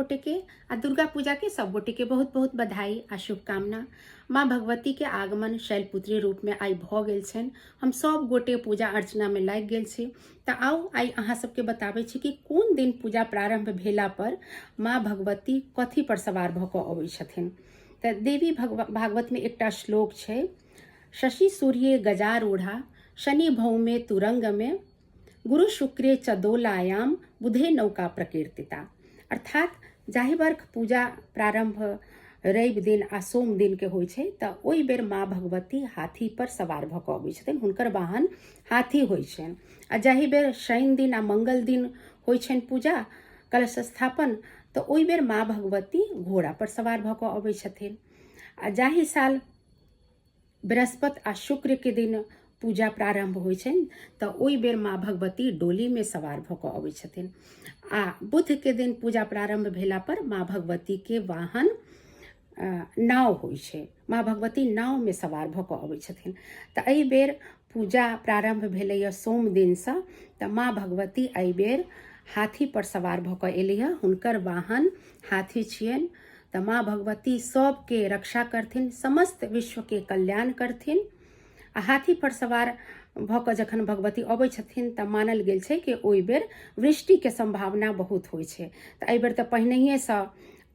गोटे के आ दुर्गा पूजा के सब गोटे के बहुत बहुत बधाई आ शुभकामना। माँ भगवती के आगमन शैलपुत्री रूप में आइ भऽ गेल छनि। हम सब गोटे पूजा अर्चना में लागि गेल छी। तऽ आउ आइ अहाँ सबके बताबै छी कि कोन दिन पूजा प्रारंभ भेला पर माँ भगवती कथी पर सवार भऽ कऽ अबै छथिन। तऽ देवी भागवत में एकटा श्लोक छै, शशि सूर्ये गजारूढ़ा शनि भौमे तुरंग में गुरु शुक्रे च दोलायाम बुधे नौका प्रकीर्तिता। अर्थात जाहि वर्ष पूजा प्रारंभ रवि दिन आ सोम दिन के होइ छै तऽ ओहि बेर माँ भगवती हाथी पर सवार भऽ कऽ अबै छथिन, हुनकर वाहन हाथी होइ छनि। आ जाहि बेर शनि दिन आ मंगल दिन होइ छनि पूजा कलश स्थापन तऽ ओहि बेर माँ भगवती घोड़ा पर सवार भऽ कऽ अबै छथिन। आ जाहि साल बृहस्पति आ शुक्र के दिन पूजा प्रारंभ होइ छनि तऽ ओहि बेर माँ भगवती डोलीमे सवार भऽ कऽ अबै छथिन। आ बुध के दिन पूजा प्रारंभ भेला पर माँ भगवती के वाहन नाव होइ छै, माँ भगवती नावमे सवार भऽ कऽ अबै छथिन। तऽ एहि बेर पूजा प्रारंभ भेलैए सोम दिनसँ, तऽ माँ भगवती एहि बेर हाथी पर सवार भऽ कऽ एली हँ, हुनकर वाहन हाथी छियनि। तऽ माँ भगवती सबके रक्षा करथिन, समस्त विश्वके कल्याण करथिन। आ हाथी पर सवार भऽ कऽ जखन भगवती अबै छथिन तऽ मानल गेल छै कि ओहि बेर वृष्टिके सम्भावना बहुत होइ छै। तऽ एहि बेर तऽ पहिनहिएसँ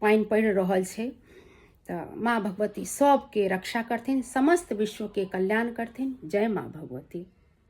पानि पड़ि रहल छै। तऽ माँ भगवती सबके रक्षा करथिन, समस्त विश्वके कल्याण करथिन। जय माँ भगवती।